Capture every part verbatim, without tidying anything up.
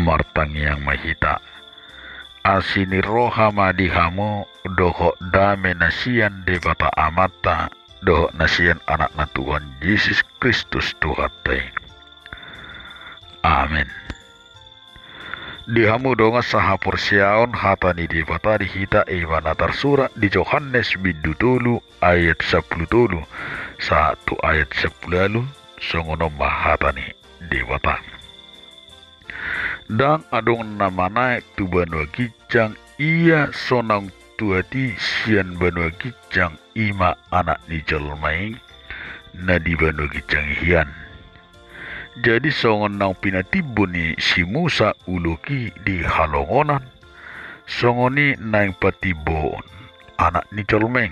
Martangiang ma hita. Asi ni roha ma di hamu dohot dame na sian Debata Amanta dohot na sian Anakna Tuhan Jesus Kristus Tuhanta i. Amen. Di hamu dongan sahaporseaon, hata ni Debata di hita i ma na tarsurat di Johannes bindu tolu ayat sampulu tolu sahat tu ayat sampulu ualu. Songon on ma hata ni Debata. Ndang adong na manaek tu banua ginjang ia so naung tuat i sian banua ginjang, i ma Anak ni jolma i na di banua ginjang i hian. Jadi songon naung pinatimbo ni si Musa ulok i di halongonan, songon i naeng patimboon Anak ni jolma i,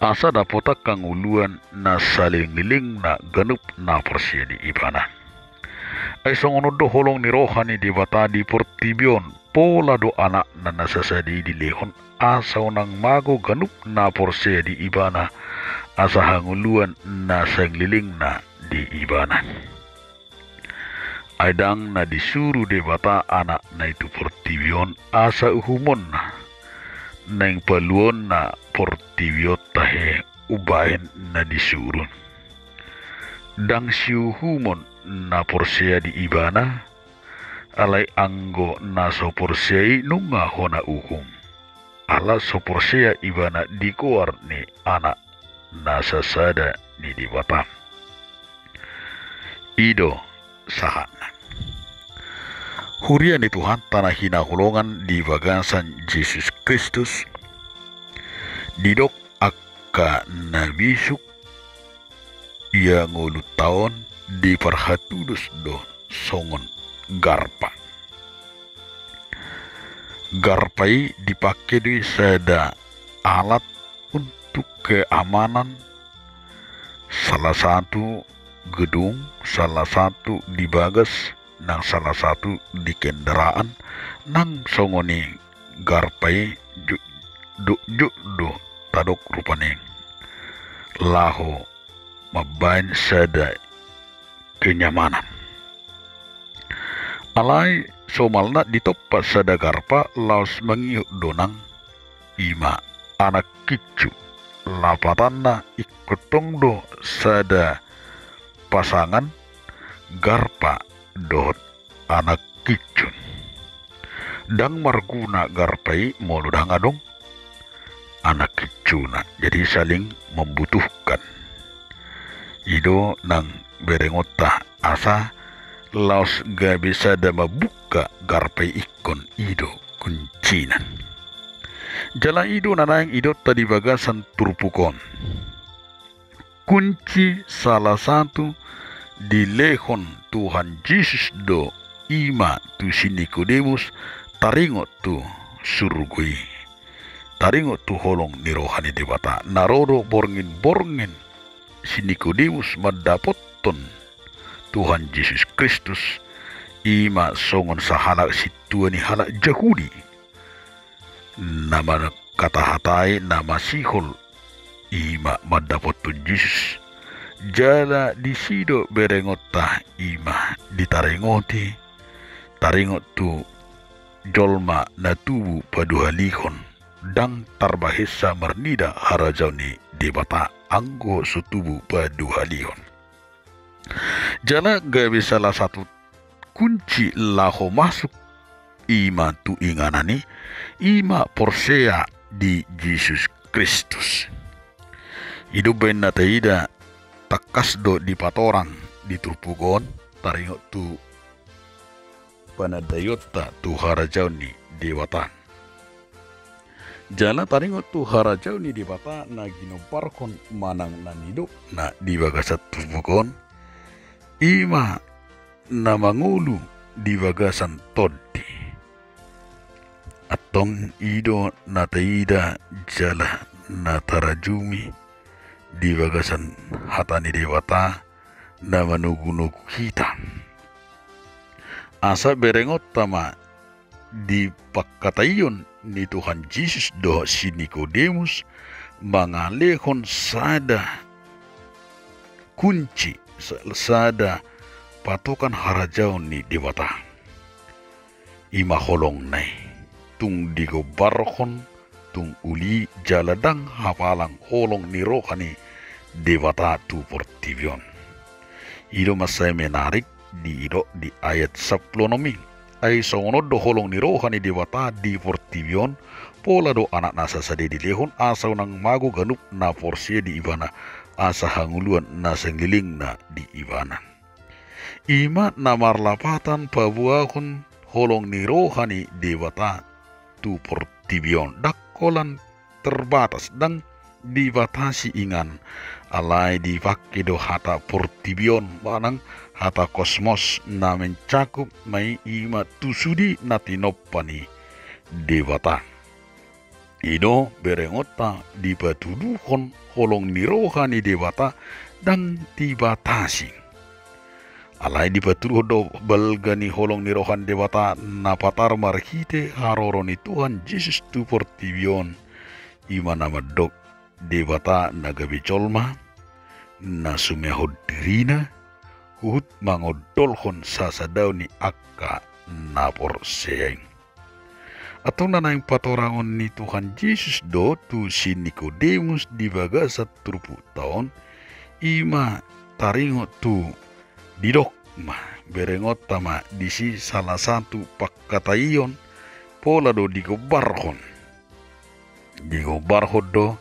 asa dapotan hangoluan na salelenglelengna ganup na porsea di Ibana. Ai songon on do holong ni roha ni Debata di portibi on, pola do Anakna na sasada i dilehon, asa unang mago ganup na porsea di Ibana, asa hangoluan na salelenglelengna di Ibana. Ai ndang na disuru Debata Anakna i tu portibi on asa uhumonna, naeng paluaonna portibi on tahe umbahen na disuru. Ndang siuhumon na porsea di Ibana, alai anggo na so porsea i nunga hona uhum, ala so porsea ibana di goar ni Anak na sasada ni Debata. I do sahatna. Huria ni Tuhanta na hinaholongan di bagasan Jesus Kristus, didok angka na bisuk, ia ngolunta on diparhatudos do songon garpa. Garpa i dipake do i sada alat untuk keamanan, salah satu gedung, salah satu di bagas, nang salah satu di kendaraan, nang songon i garpa i jotjot do tadok rupani laho mambaen sada kenyamanan. Alai somalna ditompa sada garpa laos mangihut do nang, i ma anak kincu. Lapatanna ingkon tong do sada pasangan garpa dohot anak kincu. Ndang marguna garpa i molo ndang adong anak kincuna. Jadi saling membutuhkan. I do nang berengonta asa laos gabe sada mambuka garpa i ingkon i do kuncina. Jala i do na naeng idaonta di bagasan turpuk on. Kunci salah satu dilehon Tuhan Jesus do i ma tu si Nikodemus taringot tu surgo i. Taringot tu holong ni roha ni Debata. Na ro do borngin-borngin si Nikodemus mandapothon Tuhan Jesus Kristus, i ma songon sahalak sintua ni halak Jahudi. Na mangkatahatai na masihol i ma mandapothon Jesus. Jala disi do berengonta i ma ditaringoti, taringot tu jolma na tubu paduahalihon, ndang tarbahensa marnida harajaon ni Debata anggo so tubu paduahalihon. Jala gabe salah satu kunci laho masuk i ma tu inganan i, i ma porsea di Jesus Kristus. I do umbahen na taida tangkas do dipatorang di turpuk on taringot tu panandaionta tu harajaon ni Debata. Jala taringot tu harajaon ni Debata na ginomparhon manang na nidokna di bagasan turpuk on, i ma na mangolu di bagasan tondi. Antong i do na taida jala na tarajumi di bagasan hata ni Debata na manogunogu hita. Asa berengonta ma di pangkataion ni Tuhan Jesus dohot si Nikodemus mangalehon sada kunci, sa-, sada patokan harajaon ni Debata. I ma holongna i, tung digombarhon, tung uli jala ndang hapalang holong ni roha ni Debata tu portibi on. I do mansai menarik didok di ayat sampulu onom i. Ai songon on do holong ni roha ni Debata di portibi on, pola do Anakna sasada i dilehon asa unang mago ganup na porsea di Ibana, asa hangoluan na saleleng di Ibana. I ma na marlapatan paboahon holong ni roha ni Debata tu portibi on, ndang holan terbatas, ndang dibatasi inganan. Alai dipangke do hata portibi on manang hata kosmos na mencakup ma i, i ma tu sude na tinompa ni Debata. I do berengonta dipatuduhon holong ni roha ni Debata ndang dibatasi. Alai dipatuduhon do balga ni holong ni roha ni Debata na patar marhite haroro ni Tuhan Jesus tu portibi on, i ma na mandok Debata na gabe jolma, na sumehon dirina, huhut mangondolhon sasadaon ni angka na porsea i. Antong na naeng patorangon ni Tuhan Jesus do tu si Nikodemus di bagasan turpukta on, i ma taringot tu didok ma, berengonta ma disi salah satu pangkataion, pola do digombarhon. Digombarhon do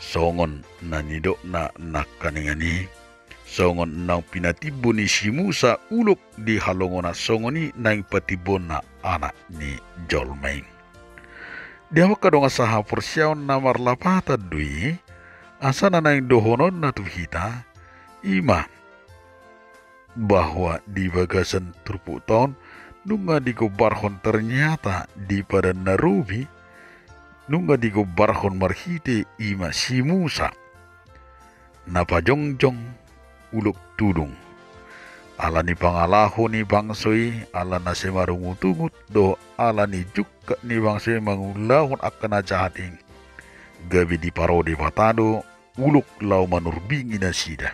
songon na nidokna nangkaningan i, songon naung pinatimbo ni si Musa ulok di halongonan, songon i naeng patimbona Anak ni jolma i. Di hamu angka dongan sahaporseaon, na marlapatan do i, asa na naeng dohononna tu hita, i ma bahwa di bagasan turpukta on nunga digombarhon, ternyata di Padan na Robi nunga digombarhon marhite i ma si Musa na pajongjong ulok tudung. Ala ni pangalaho ni bangso i, ala na sai marungutungut dohot ala ni jungkat ni bangso i mangulahon angka na jahat i, gabe diparo Debata do ulok laho manurbingi nasida.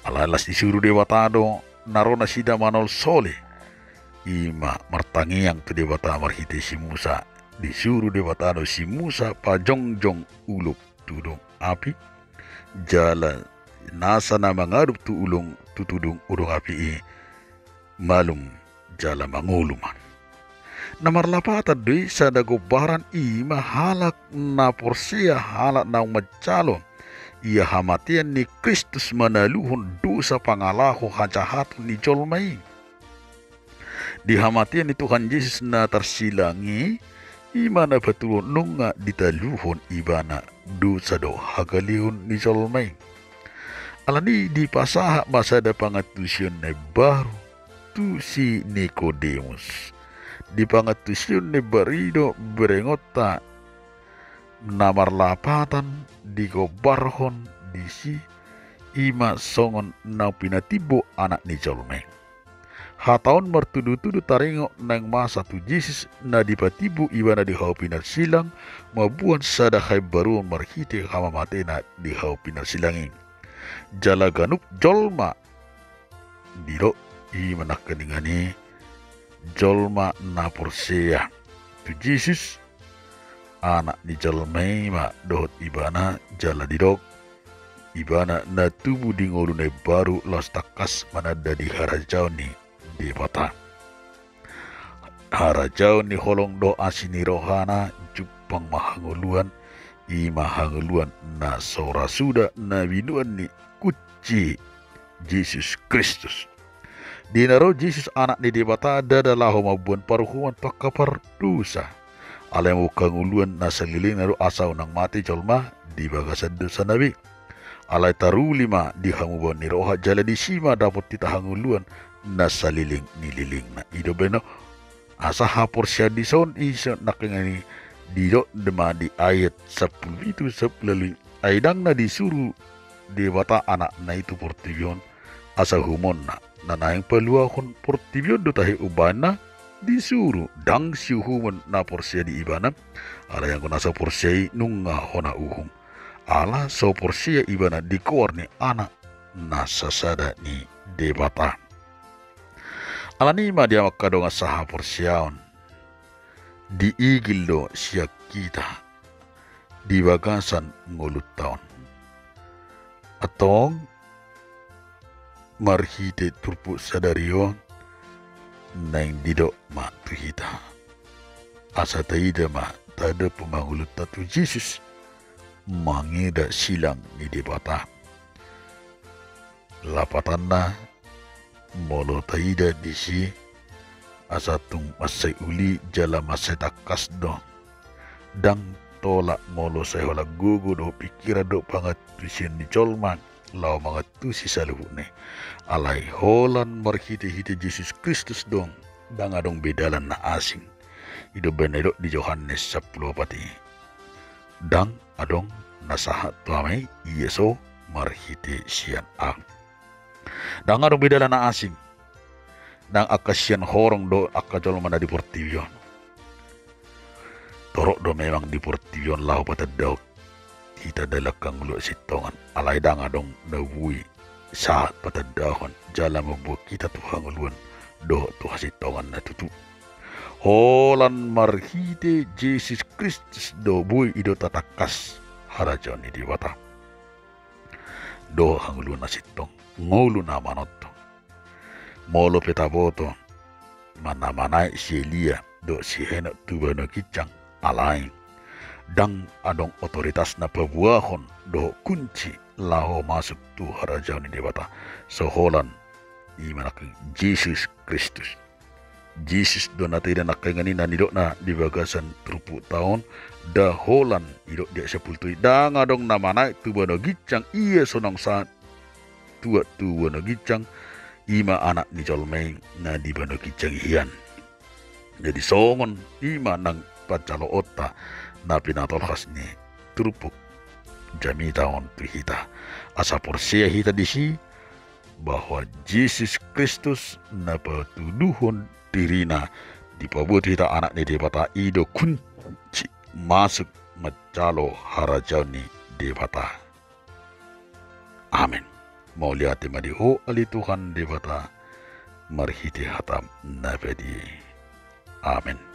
Alai las disuru Debata do na ro nasida manolsole. I ma martangiang tu Debata marhite si Musa. Disuru Debata do si Musa pajongjong ulok tudung api, jala nasa na mangadup tu ulok, tu tudung, udung api i malum jala mangolu ma. Na marlapatan do i sada gombaran, i ma halak na porsea, halak naung manjalo ia hamatean ni Kristus manaluhon dosa, pangalaho, hajahaton ni jolma i. Di hamatean ni Tuhan Jesus na tarsilang i, i ma na patuduhon nunga ditaluhon Ibana dosa dohot hagaleon ni jolma i. Alani i dipasahat ma sada pangantusion na imbaru tu si Nikodemus. Di pangantusion na imbaru i do berengonta na marlapatan digombarhon disi, i ma songon naung pinatimbo Anak ni jolma i. Hata on martudutudu taringot naeng masa tu Jesus na dipatimbo Ibana di hau pinarsilang, mamboan sada haimbaruon marhite hamamatena di hau pinarsilang i. Jala ganup jolma, didok, i ma nangkaningan i, jolma na porsea tu Jesus, Anak ni jolma i ma dohot Ibana, jala didok, Ibana na tubu di ngolu na imbaru laos tangkas mananda di harajaon ni Debata. Harajaon ni holong dohot asi ni rohana, jumpang ma hangoluan, i ma hangoluan na so ra suda na binoan ni kunci Jesus Kristus. Di na ro Jesus, Anak ni Debata, ndada laho mamboan paruhuman tu angka pardosa. Alai mamboan hangoluan na saleleng na do asa unang mate jolma di bagasan dosana be. Alai taruli ma di hamubaon ni roha, jala disi ma dapot hita hangoluan na saleleng ni lelengna. I do baen on, asa haporseaon dison, i songon nangkaningan i didok ma di ayat sampulu pitu, sampulu ualu i. Ai ndang na disuru Debata Anakna i tu portibi on asa uhumonna. Na naeng paluahon portibi on do tahe umbahen na disuru, ndang siuhumon na porsea di Ibana. Alai anggo na so porsea i nunga hona uhum, ala so porsea ibana di goar ni Anak na sasada ni Debata. Alani i ma di hamu angka dongan sahaporseaon, diigil do sian hita di bagasan ngolunta on. Antong marhite turpuk sadari on naeng didok ma tu hita asa taida ma tadok pamangolunta tu Jesus mangida silang ni Debata. Lapatanna, molo taida disi asa tung mansai uli jala mansai tangkas do. Ndang tolap molo sai holan gogo do pikiran do pangantusion ni jolma laho mangantusi saluhutna i. Alai holan marhitehite Jesus Kristus do, ndang adong be dalan na asing. I do umbahen na didok di Johannes sampulu opat i, ndang adong na sahat tu Ama i ia so marhite sian Ahu. Ndang adong be dalan na asing. Ndang angka sian horong dohot angka jolma na di portibi on. Torop do memang di portibi on laho patandahon hita dalan hangoluan sintongan, alai ndang adong na boi sahat patandahon jala mamboan hita tu hangoluan dohot tu hasintongan na tutu. Holan marhite Jesus Kristus do boi i do tatangkas harajaon ni Debata dohot hangoluan na sintong, ngolu na manongtong. Molo pe taboto ma na manaek si Elia dohot si Henok tu banua ginjang, alai ndang adong otoritas na paboahon dohot kunci laho masuk tu harajaon ni Debata. So holan i ma nangkin Jesus Kristus. Jesus do na taida nangkaningan i na nidokna di bagasan turpukta on, nda holan didok di ayat sampulu tolu i, ndang adong na manaek tu banua ginjang ia so naung sahat tuat tu banua ginjang, i ma Anak ni jolma i na di banua ginjang i hian. Jadi songon i ma nang panjaloonta na pinatolhas ni turpuk jamita on tu hita. Asa porsea hita disi bahwa Jesus Kristus na patuduhon dirina dipaboa tu hita Anak ni Debata i do kunci masuk manjalo harajaon ni Debata. Amen. Mauliate ma di Ho ale Tuhan Debata marhite hataM na badia i. Amen.